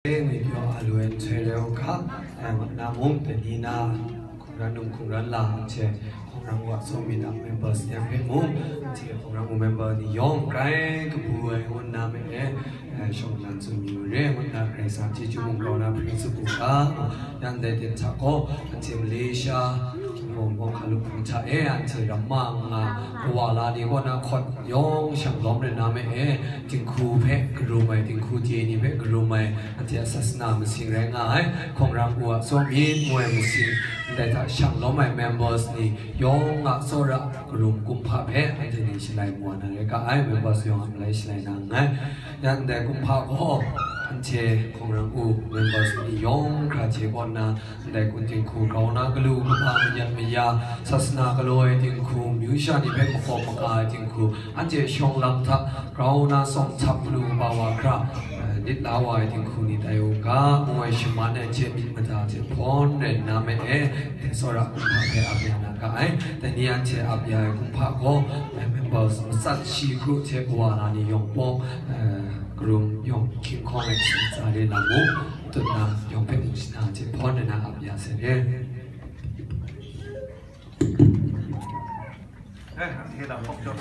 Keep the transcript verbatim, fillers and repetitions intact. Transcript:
Ngwi pyaw a lu ai nhtoi rai u ga, eh, na mung, dai ni na, hkungran num hkungran la, anhte hkungran wa tsawm mi na members ni hpe mung, anhte hkungran wa member ni yawng grai kabu ai ngu nna me e, eh, shawng nnan tsun mi u re, ngu nna Karai Kasang chyeju mung grau na hpring tsup u ga, yang dai ten hta gaw, anhte Malaysia, Hpung bawng hkalup hpung hta e, anhte ramma nga, kawa la ni kaw na hkawt yawng shang lawm rai na me e, dinghku hpe karum ai, dinghku chye ni hpe karum ai, anhte a sasana masing rai nga ai, hkawng rang u a tsawm myit ngu ai masing, ndai hta shang lawm ai members ni yawng a tsawra karum kumhpa hpe anhte ni shalai mu wa na rai ga ai, members yawng a malai shalai na nngai. Yang ndai kumhpa gaw, anhte hkawng rang u members ni yawng hkra hte kaw nna, ndai kun dinghku grau na galu kaba mayat maya, sasana galaw ai dinghku, myu sha ni hpe makawp maka ai dinghku, anhte shawng lam hta grau na sawng htap galu kaba wa hkra, eh, lit la wa ai dinghku ni tai u ga, ngu ai shaman ai hte myit mada hte hpawn rai nna me e, dai tsawra kumhpa hpe ap ya na ga ai. Dai ni anhte ap ya ai kumhpa gaw, eh, members matsat shi kru hte kawa na ni yawng pawng, eh, karum yawng hkying hkawng ai shayi tsa re na mu, tut na yawng hpe mung shana hte hpawn rai na ap ya sai re. Eh, anhte lam hkawk jaw.